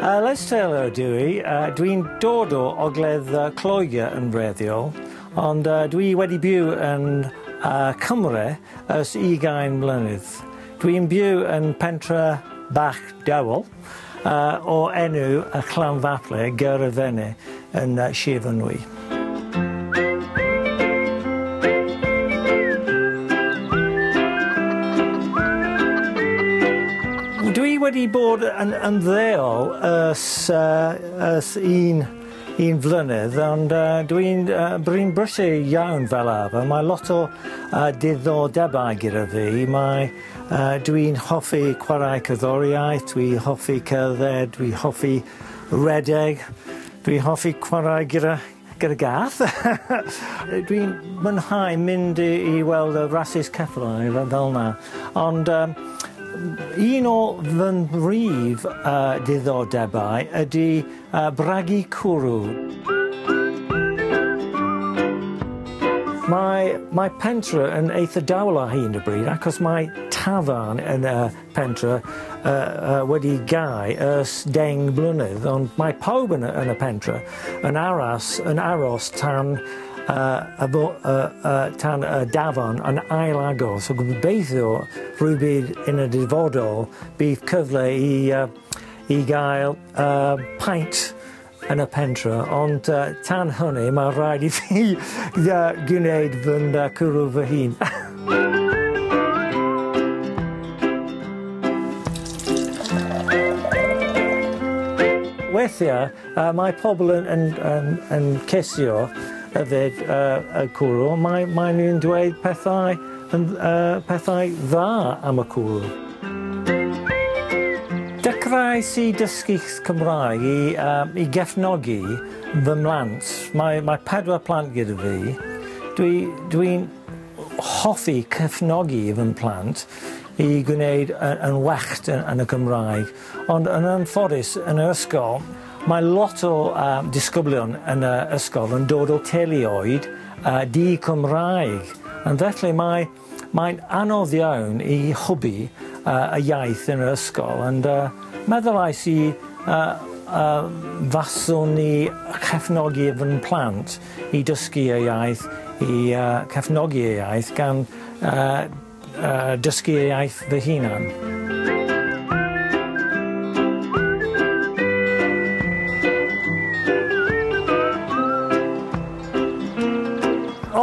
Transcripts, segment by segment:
Les Taylor ydw i. Dwi'n dod o Ogledd Lloegr yn wreiddiol, ond dwi wedi byw yn Cymru ers 20 mlynedd. Dwi'n byw yn pentre bach dawel o enw y Llanfaple ger y Fenni yn Sir Fynwy. Dwi wedi bod yn ymddeol ers un flynedd, ond dwi'n brysur iawn fel arfer. Mae lot o diddordebau gyda fi. Dwi'n hoffi chwarae cerddoriaeth, dwi'n hoffi cerdded, dwi'n hoffi redeg, dwi'n hoffi chwarae gyda gath. Dwi'n mwynhau mynd i weld y rasys ceffylau fel 'na, ond un o fy mhrif diddordebau ydy bragu cwrw. Mae pentre yn eitha dawel ar hyn o bryd achos mae tafarn yn y pentre wedi gau ers 10 blynedd, ond mae pawb yn y pentre yn aros tan y dafarn yn ail-agor. So gobeithio rhywbryd yn y dyfodol bydd cyfle i gael paent yn y pentre, ond tan hynny mae rhaid i fi gwneud fy cwrw fy hun. Weithiau mae pobl yn ceisio yfed y cwrw, mae nhw'n dweud pethau dda am y cwrw. Dechreuais i dysgu Cymraeg i gefnogi fy mhlant. Mae 4 plant gyda fi. Dwi'n hoffi cefnogi fy mhlant i gwneud yn well yn y Gymraeg, ond yn anffodus yn yr ysgol mae lot o disgyblion yn y ysgol yn dod o teuluoedd di-Cymraeg, and felly mae'n anodd iawn i hybu y iaith yn yr ysgol, and meddylais i faswn i cefnogi fy mhlant i dysgu y iaith, i cefnogi y iaith gan dysgu y iaith fy hunan.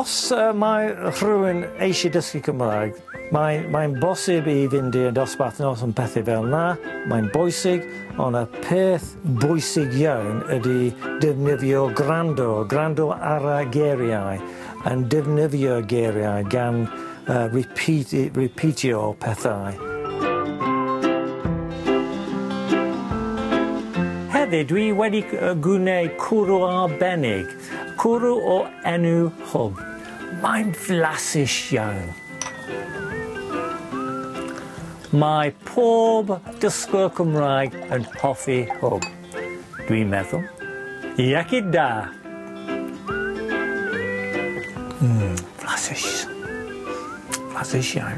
Os mae rhywun eisiau dysgu Cymraeg, mae'n bosib i fynd i'r dosbarth nos yn pethau fel 'na, mae'n bwysig, ond y peth bwysig iawn ydy defnyddio gwrando ar y geiriau, yn defnyddio geiriau gan repeatio pethau. Hefyd, dwi wedi gwneud cwrw arbennig, cwrw o enw Hwb. Mae'n flasus iawn. Mae pob dysgwr Cymraeg yn hoffi Hwb, dwi'n meddwl. Iechyd da! Flasus. Flasus iawn.